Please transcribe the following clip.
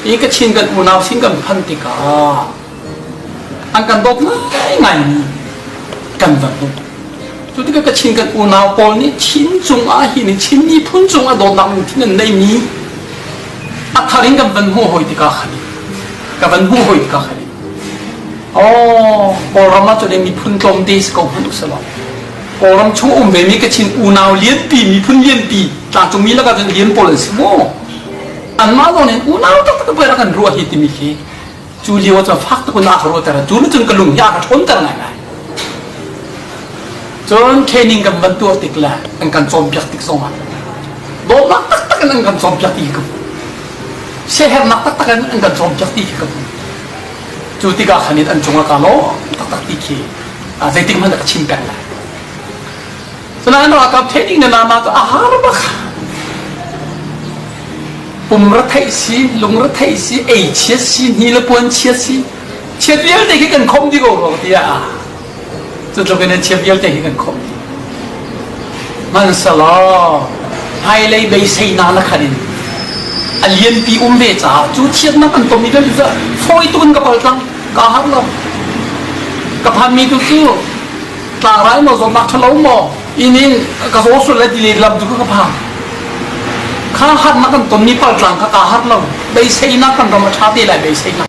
I Kachin kan unau sin kan phanh tikah an kan dawt ngaingaimi kan van hmuh. Cu tikah Kachin kan unau pawl nih Chin cungah hin Chin miphun cungah dawtnak lungthin an neimi a thar in kan van hmuh hoi tikah khan ka van hmuh hoi tikah khan Oh, Kawlram ah cun miphun tlawmte si ko hmanh usih law Kawlram chung um vemi Kachin unau lianpi miphun lianpi tlangcungmi lakah cun lian pawl an si mu. Anmah lawng nih unau taktak pei rak kan ruah hi timi khi cu lio ah cun fak tuk in a ka ruahter. Cu nih cun ka lung hi a ka ṭhawnter ngaingai. Cun training kan van tuah tik le an kan cawnpiak tik zongah dawtnak taktak in an kan cawnpiak ti ka hmuh. Siaherhnak taktak in an kan cawnpiak ti khi ka hmuh. Cu tikah khan in an cungah kaa lawm taktak ti khi zeitik hmanh ka chim peng lai. Cunain ralkap training na nama cu a har bak. Pum ra theih si, lung ra theih si, ei chiat si, hni le puan chiat si, chiat vialte khi kan khom dih ko rua tiah. Cu tluk in chiat vialte hi kan khom dih. Hmanhselaw hmailei beiseinak na khan in a lianpi um ve caah cu chiatnak an tonmi vialte cu fawi tuk in ka paltlang ka har lo. Ka phanmi tu cu tlangrai maw zawtnak ṭhalo maw inn in ka zaw sual lai ti le lam cu ka phang. Kha harnak kan tonmi paltlang kha kaa har lo. Beiseinak kan ram a ṭha te lai beiseinak.